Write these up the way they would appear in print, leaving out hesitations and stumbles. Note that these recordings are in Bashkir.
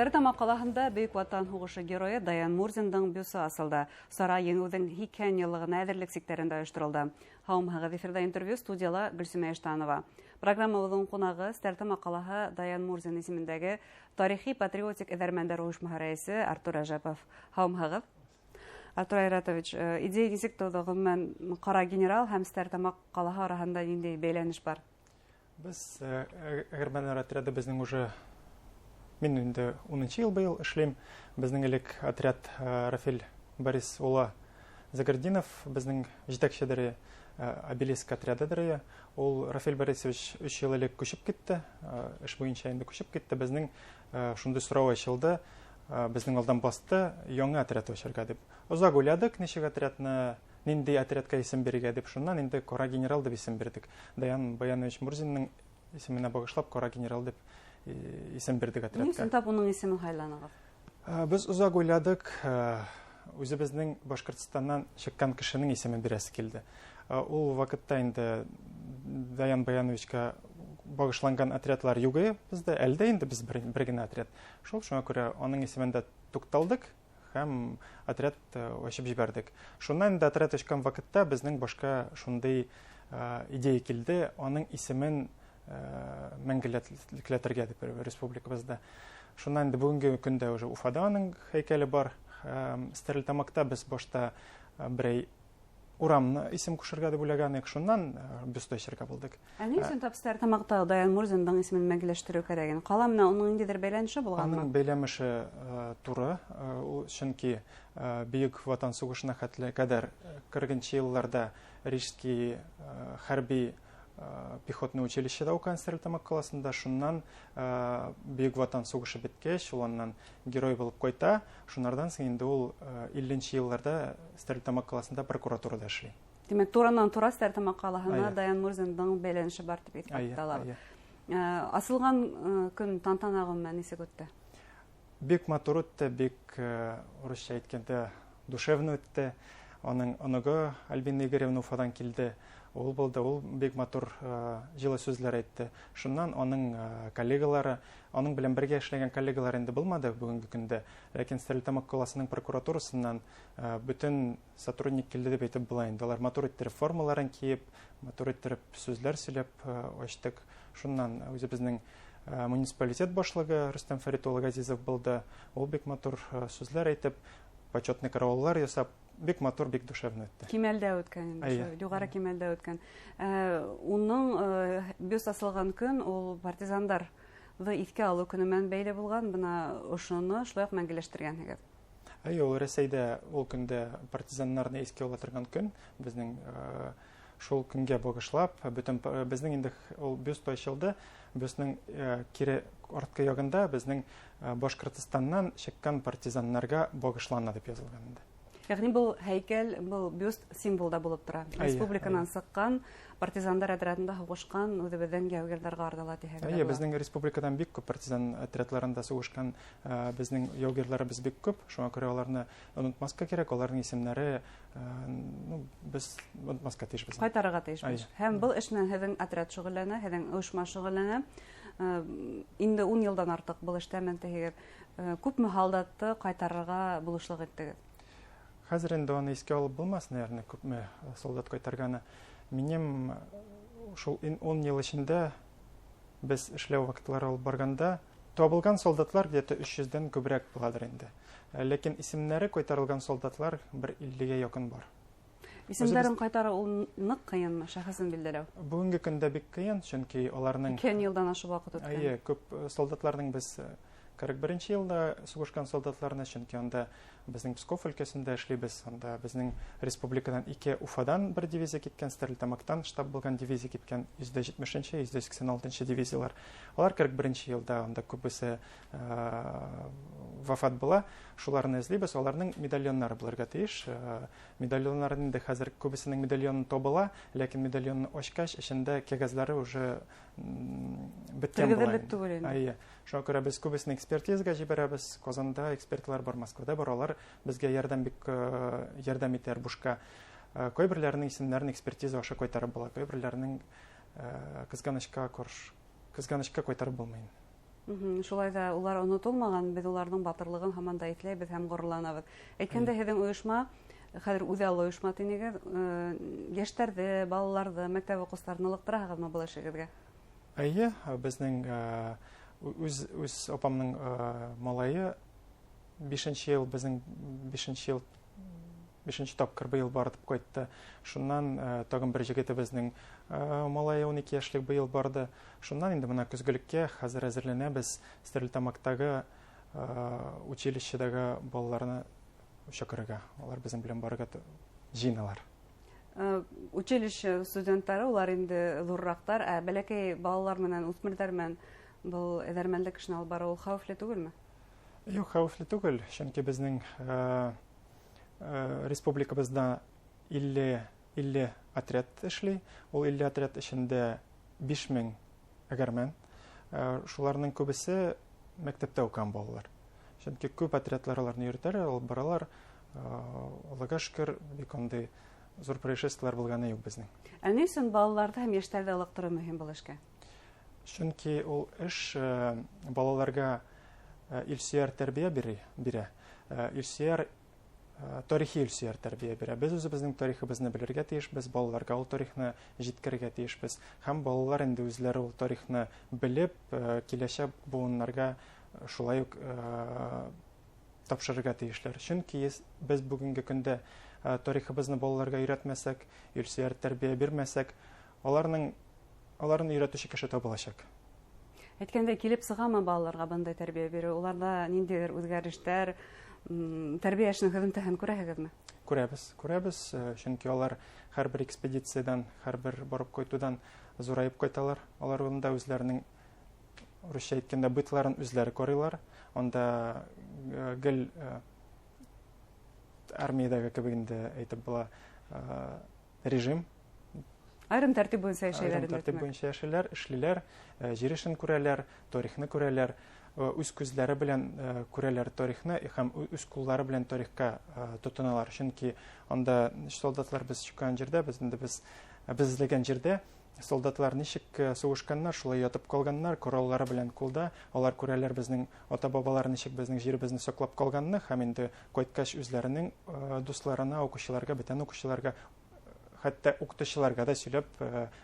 Стәрлетамаҡ ҡалаһында Бөйөк Ватан һуғышы геройы Даян Мурзиндың бюсы асылды. Сара Еңеүҙең 80 йыллығына әҙерлек сиктәрендә ойошторолдо. Һаумыһығыҙ, эфирҙа интервью, студияла Гөлсөмә Иштанова. Программабыҙҙың ҡунағы Стәрлетамаҡ ҡалаһы Даян Мурзин исемендәге тарихи патриотик эҙәрмәндәр ойошмаһы рәйесе Артур Рәжәпов. Һаумыһығыҙ. Артур Айратович, идея нисек тыуҙы? Ғөмүмән, Ҡара генерал һәм Стәрлетамаҡ ҡалаһы араһында ниндәй бәйләнеш бар? Беҙ эҙәрмәндәр отряды беҙҙең уже мин инде 10-нсы йыл быйыл эшләйем. Беҙҙең элек отряд Рафил Борис улы Загардинов беҙҙең етәкселәре, Обелиск отрядыдыр. Ул Рафил Борисович 3 йыл элек күсеп китте, эш буйынса инде күсеп китте. Беҙҙең шундай һорау асылды, беҙҙең алдан баҫты яңы отряд асырға тип. Оҙаҡ уйладыҡ, нисек отрядны, ниндәй отрядҡа исем бирергә тип, шунан инде Ҡара генерал тип исем бирҙек. Даян Баянович Мурзиндың исеменә бағышлап Ҡара генерал тип исем бирҙек Ни отрядҡа. өсөн тап уның исемен һайланығыҙ? Беҙ оҙаҡ уйладыҡ, үҙебеҙҙең Башҡортостандан сыҡҡан кешенең исемен бирәсе килде. Ул ваҡытта инде Даян Баяновичка бағышланған отрядлар юҡ ине беҙҙә, әле дә инде беҙ бер генә отряд. Шул шуңа күрә уның исемендә туҡталдыҡ һәм отряд асып ебәрҙек. Шунан инде отряд асҡан ваҡытта беҙҙең башҡа шундай идея килде, уның исемен мәңгелекләтергә тип республикабыҙҙа. Шунан инде бөгөнгө көндә уже Уфада уның һәйкәле бар. Стәрлетамаҡта беҙ башта берәй урамны исем ҡушырға тип уйлаған идек, шунан бюст асырға булдыҡ. Ә ни өсөн тап Стәрлетамаҡта Даян Мурзиндың исемен мәңгеләштереү кәрәген? Ҡала менән уның ниндәйҙер бәйләнеше булғанмы? Уның бәйләнеше тура, ул сөнки Бөйөк Ватан һуғышына хәтле ҡәҙәр 40-нчы йылларҙа Рижский хәрби пехотный училищеда уҡыған Стәрлетамаҡ ҡалаһында, шунан Бөйөк Ватан һуғышы бөткәс, ул аннан герой булып ҡайта, шунарҙан һуң инде ул 50-нче йылларҙа Стәрлетамаҡ ҡалаһында прокуратурала эшләй. Тимәк, туранан тура Стәрлетамаҡ ҡалаһына Даян Мурзиндың бәйләнеше бар тип иҫәп алабыҙ. Асылған көн тантана ғөмүмән нисек үтте? Бик матур үтте, бик, урыҫса әйткәндә, душевно үтте. Уның оноғо Альбина Игоревна Уфадан килде. Ул булды, ул бик матур йылы сүҙләр әйтте. Шунан уның коллегалары, уның белән бергә эшләгән коллегалары инде булмады бөгөнгө көндә. Ләкин Стәрлетамаҡ ҡалаһының прокуратурасынан бөтөн сотрудник килде тип әйтеп була инде. Улар матур иттереп формаларын кейеп, матур иттереп сүҙләр сөйләп астыҡ. Шунан үҙебеҙҙең муниципалитет башлығы Рөстәм Фәрит улы Ғәзизов булды. Ул бик матур сүҙләр әйтеп, почетный карауллар ясап, бик матур, бик душевно үтте. Кимәлдә үткән инде, шул, юғары кимәлдә үткән. Уның бюст асылған көн ул партизандарҙы иҫкә алыу көнө менән бәйле булған, бына ошоно шулай уҡ мәңгеләштергәнһегеҙ. Әйе, ул Рәсәйҙә ул көндә партизандарҙы иҫкә ала торған көн, беҙҙең шул көнгә бағышлап, бөтөн беҙҙең инде ул бюст асылды, бюстның кире артҡы яғында беҙҙең Башҡортостандан сыҡҡан партизаннарға бағышлана тип яҙылған инде. Йәғни был һәйкәл, был бюст символ да булып тора. Республиканан сыҡҡан партизандар отрядында һуғышҡан үҙебеҙҙең яугирҙарға арнала тиһәк тә Әйе, була. беҙҙең республикадан бик күп партизан отрядларында һуғышҡан, беҙҙең яугирләребеҙ бик күп. Шуңа күрә уларны онотмаҫҡа кәрәк, уларҙың исемдәре беҙ онотмаҫҡа тейешбеҙ. Ҡайтарырға тейешбеҙ. Һәм был эш менән һеҙҙең отряд шөғөлләнә, һеҙҙең ойошма шөғөлләнә. Инде 10 йылдан артыҡ был эштә тиһегеҙ. Күпме һалдатты ҡайтарырға булышлыҡ иттегеҙ? Хәҙер инде уны иҫкә алып булмаҫ, наверное, күпме солдат ҡайтарғаны. Минең шул 10 йыл эсендә беҙ эшләү ваҡытлары алып барғанда табылған солдатлар где-то өс йөҙҙән күберәк булалыр инде. Ләкин исемдәре ҡайтарылған солдатлар бер иллегә яҡын бар. Исемдәрен Үҙебеҙ ҡайтарыу ул ныҡ ҡыйынмы, шәхесен билдәләү? Бөгөнгө көндә бик ҡыйын, сөнки уларның Икән йылдан ашыу ваҡыт үткән. Әйе, күп солдатларның беҙ ҡырҡ беренсе йылда һуғышҡан солдатларны, сөнки унда беҙҙең Псков өлкәһендә эшләйбеҙ, унда беҙҙең республиканан ике Уфадан бер дивизия киткән, Стәрлетамаҡтан штаб булған дивизия киткән, йөҙ ҙә етмешенсе, йөҙ ҙә һикһән алтынсы дивизиялар. Улар ҡырҡ беренсе йылда унда күбесе вафат була. Шуларны эҙләйбеҙ, уларның медальоннары булырға тейеш. Медальоннары инде хәҙер күбесенең медальоны табыла, ләкин медальонны асҡас эсендә кәғәҙҙәре уже бөткән була Тергеҙерлек инде. түгел инде. Әйе. Шуңа күрә беҙ күбесен экспертизага җибәрәбез. Казанда экспертлар бар, Москвада бар, алар безгә ярдәм бик ярдәм итәр бушка. Кайберләренең исемнәрен экспертиза аша кайтарып була, кайберләренең кызганычка кайтарып булмый. Шулай ҙа улар онотолмаған, беҙ уларҙың батырлығын һаман да иҫләйбеҙ һәм ғорурланабыҙ. Әйткәндә, һеҙҙең ойошма, хәҙер үҙаллы ойошма тинегеҙ, йәштәрҙе, балаларҙы, мәктәп уҡыусыларын ылыҡтыраһығыҙмы был эшегеҙгә? Эйе, беҙҙең үҙ апамның малайы бишенсе йыл, беҙҙең бишенсе йыл, бишенсе тапҡыр быйыл барып ҡайтты. Шунан тағын бер егетебеҙҙең малайы 12 йәшлек быйыл барҙы. Шунан инде бына көҙгөлеккә хәҙер әҙерләнәбеҙ, Стәрлетамаҡтағы училищедағы балаларны чакырырға. Улар беҙҙең белән барырға йыйыналар. Училище студенттары улар инде ҙурыраҡтар, ә бәләкәй балалар менән, үҫмерҙәр менән был эҙәрмәнлек эшен алып барыу ул хәүефле түгелме? Юҡ, хәүефле түгел, сөнки беҙҙең республикабыҙҙа 50 отряд эшләй. Ул 50 отряд эсендә 5000 әгәрмән. Шуларның күбесе мәктәптә уҡыған балалар. Сөнки күп отрядлар аларны йөрөтәләр, алып баралар. Аллаға шөкөр, бик ундай ҙур происшествиелар булғаны юҡ беҙҙең. Ә ни өсөн балаларҙы һәм йәштәрҙе ылыҡтырыу мөһим был эшкә? Сөнки ул эш балаларға илсөйәр тәрбиә бирә. Илсөйәр, тарихи илсөйәр тәрбиә бирә. Беҙ үҙебеҙҙең тарихыбыҙны белергә тейешбеҙ, балаларға ул тарихны еткерергә тейешбеҙ. Һәм балалар инде үҙләре ул тарихны белеп, киләсәк быуыннарға шулай уҡ тапшырырға тейешләр. Сөнки беҙ бөгөнгө көндә тарихыбыҙны балаларға өйрәтмәсәк, илсөйәр тәрбиә бирмәсәк, аларны өйрәтүсе кеше табыласаҡ. Әйткәндәй, килеп сығамы балаларға бындай тәрбиә биреү? Уларҙа ниндәйҙер үҙгәрештәр, тәрбиә эшенең һөҙөмтәһен күрәһегеҙме? Күрәбеҙ, күрәбеҙ, сөнки алар һәр бер экспедициядан, һәр бер барып ҡайтыуҙан ҙурайып ҡайталар. Алар унда үҙләренең, русча әйткәндә, бытларын үҙләре ҡарайлар. Унда гел армиядағы кебек инде әйтеп була, режим. Айырым тәртип буйынса йәшәйләр Айырым инде, тәртип тимәк. буйынса йәшәйләр, эшлиләр, җир эшен күрәләр, тарихны күрәләр, үз күзләре белән күрәләр тарихны һәм үз куллары белән тарихка тотыналар. Чөнки анда солдатлар без чыккан җирдә, без инде без эзләгән җирдә солдатлар ничек сугышканнар, шулай ятып калганнар, кораллары белән кулда. Алар күрәләр безнең ата-бабалар ничек безнең җиребезне саклап калганны һәм инде кайткач үзләренең дусларына, укучыларга, бүтән укучыларга, хәтта укытучыларга да сөйләп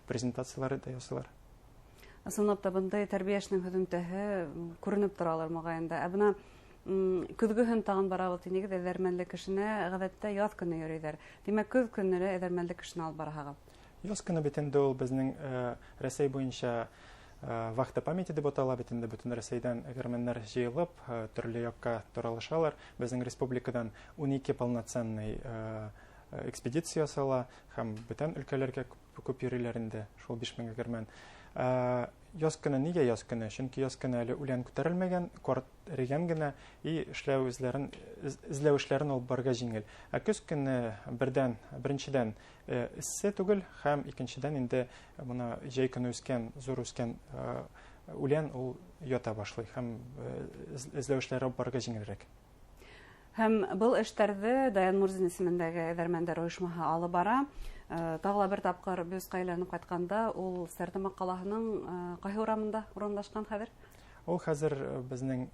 презентациялар да ясыйлар. Ысынлап та бындай тәрбиә эшенең һөҙөмтәһе күренеп торалар моғайында. Ә бына көҙгөһөн тағын барабыҙ тинегеҙ, эҙәрмәнлек эшенә ғәҙәттә яҙ көнө йөрөйҙәр. Тимәк, көҙ көнө лә эҙәрмәнлек эшен алып бараһығыҙ. Яҙ көнө бит инде ул беҙҙең Рәсәй буйынса вахта памяти дип атала бит инде, бөтөн Рәсәйҙән эҙәрмәндәр йыйылып, төрлө яҡҡа таралышалар. Беҙҙең республикадан 12 полноценный экспедиция ясала һәм бүтән өлкәләргә күп йөрөйләр инде шул 5000 эҙәрмән. Яз көнө нигә яз көнө? Чөнки яз көнө әле үлән күтәрелмәгән, ҡар эрегән генә, и эшләү эзләү эшләрен алып барырға җиңел. Ә көз көнө беренседән эссе түгел, һәм икенседән инде бына җәй көнө үскән, зур үскән үлән ул ята башлый һәм эзләү эшләре алып барырға җиңелрәк. Һәм был эштәрҙе Даян Мурзин исемендәге эҙәрмәндәр ойошмаһы алып бара. Тағы ла бер тапҡыр бюстҡа әйләнеп ҡайтҡанда, ул Стәрлетамаҡ ҡалаһының ҡайһы урамында урынлашҡан хәҙер? Ул хәҙер беҙҙең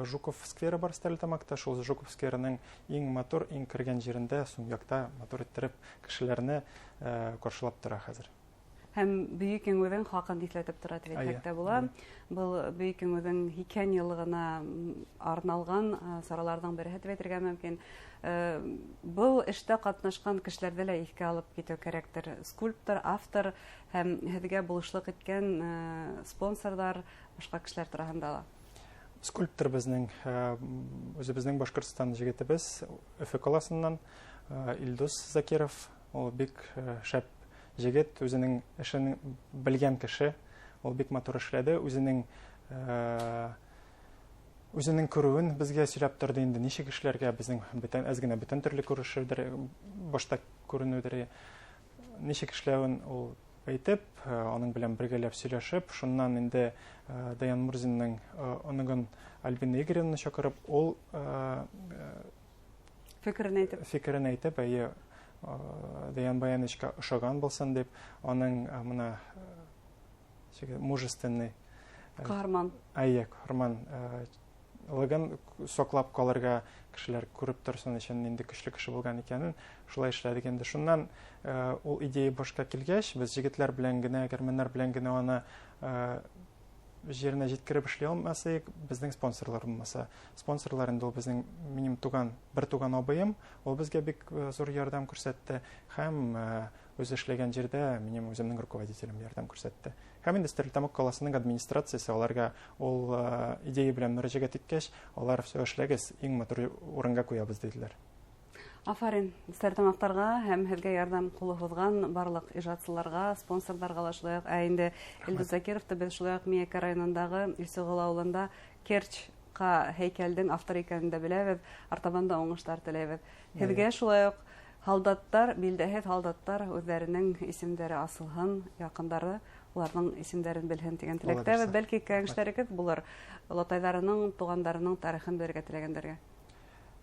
Жуков скверы бар Стәрлетамаҡта. Шул Жуков скверының иң матур, иң кергән ерендә, сум яҡта матур иттереп кешеләрне ҡаршылап тора хәҙер. Һәм Бөйөк Еңеүҙең хаҡын иҫләтеп тора тип әйтһәк тә була. Был Бөйөк Еңеүҙең 80 йыллығына арналған сараларҙың береһе тип әйтергә мөмкин. Был эштә ҡатнашҡан кешеләрҙе лә иҫкә алып китеү кәрәктер. Скульптор, автор һәм һеҙгә булышлыҡ иткән спонсорҙар, башҡа кешеләр тураһында ла. Скульптор үҙебеҙҙең Башҡортостан егетебеҙ, Өфө ҡалаһынан Илдус Закиров. Ул бик шәп егет, үҙенең эшен белгән кеше. Ул бик матур эшләде, үҙенең күреүен беҙгә сөйләп торҙо инде, нисек эшләргә, беҙҙең әҙ генә бүтән төрлө күрешеүҙәр, башта күренеүҙәре, нисек эшләүен ул әйтеп, аның белән бергәләп сөйләшеп, шуннан инде Даян Мурзинның оныгын Альбина Игоревна чакырып, ул фекерен әйтеп. Фекерен әйтеп, әйе, Даян Баяновичка ошаган булсын дип, аның мына мужественный Ҡаһарман. Әйе, ҡаһарман лыгын соклап ҡалырға, кешеләр күреп торһон өсөн инде көслө кеше булған икәнен, шулай эшләдек инде. Шуннан ул идея башҡа килгәс, беҙ егетләр белән генә, әрмәннәр белән генә уны жеренә җиткереп эшли алмас идек, безнең спонсорлар булмаса. Спонсорлар инде ул безнең минем туган, бер туган абыем, ул безгә бик зур ярдәм күрсәтте һәм үзе эшләгән җирдә минем үземнең руководителем ярдәм күрсәтте. Һәм инде Стәрлетамак каласының администрациясе аларга ул идея белән мөрәҗәгать иткәч, алар все эшләгез, иң матур урынга куябыз диделәр. Афарин Стәрлетамаҡтарға һәм һеҙгә ярҙам ҡулы һуҙған барлыҡ ижадсыларға, спонсорҙарға ла шулай уҡ. Ә инде Илдус Закировты беҙ шулай уҡ Миәкә районындағы Илсеғол ауылында Керчҡа һәйкәлдең авторы икәнен дә беләбеҙ. Артабан да уңыштар теләйбеҙ. Һеҙгә шулай уҡ һалдаттар, билдәһеҙ һалдаттар үҙҙәренең исемдәре асылһын, яҡындары уларҙың исемдәрен белһен тигән теләктәбеҙ. Бәлки кәңәштәрегеҙ булыр олатайҙарының, туғандарының тарихын белергә теләгәндәргә.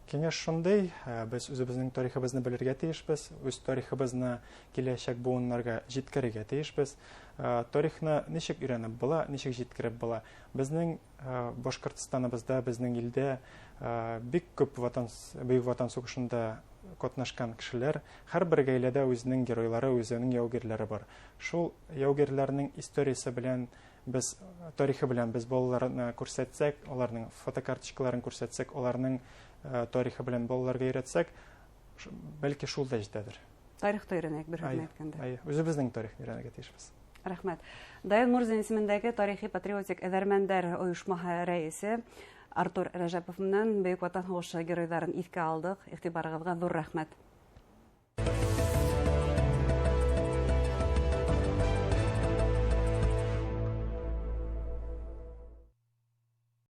Кәңәш шундай, беҙ үҙебеҙҙең тарихыбыҙны белергә тейешбеҙ, үҙ тарихыбыҙны киләсәк быуыннарға еткерергә тейешбеҙ. Тарихны нисек өйрәнеп була, нисек еткереп була. Беҙҙең Башҡортостаныбыҙҙа, беҙҙең илдә бик күп Бөйөк Ватан һуғышында ҡатнашҡан кешеләр, һәр бер ғаиләдә үҙенең геройлары, үҙенең яугирләре бар. Шул яугирләрнең историясы белән беҙ, тарихы белән беҙ балаларына күрсәтсәк, уларның фотокарточкаларын күрсәтсәк, уларның тарихы белән балаларға өйрәтсәк, бәлки шул да җитәдер. Тарихты өйрәнәйек, бер һүҙ әйткәндә. Әйе, үҙебеҙҙең тарихны өйрәнергә тейешбеҙ. Рәхмәт. Даян Мурзин исемендәге тарихи патриотик эҙәрмәндәр ойошмаһы рәйесе Артур Рәжәпов менән Бөйөк Ватан һуғышы геройҙарын иҫкә алдыҡ. Иғтибарығыҙға ҙур рәхмәт.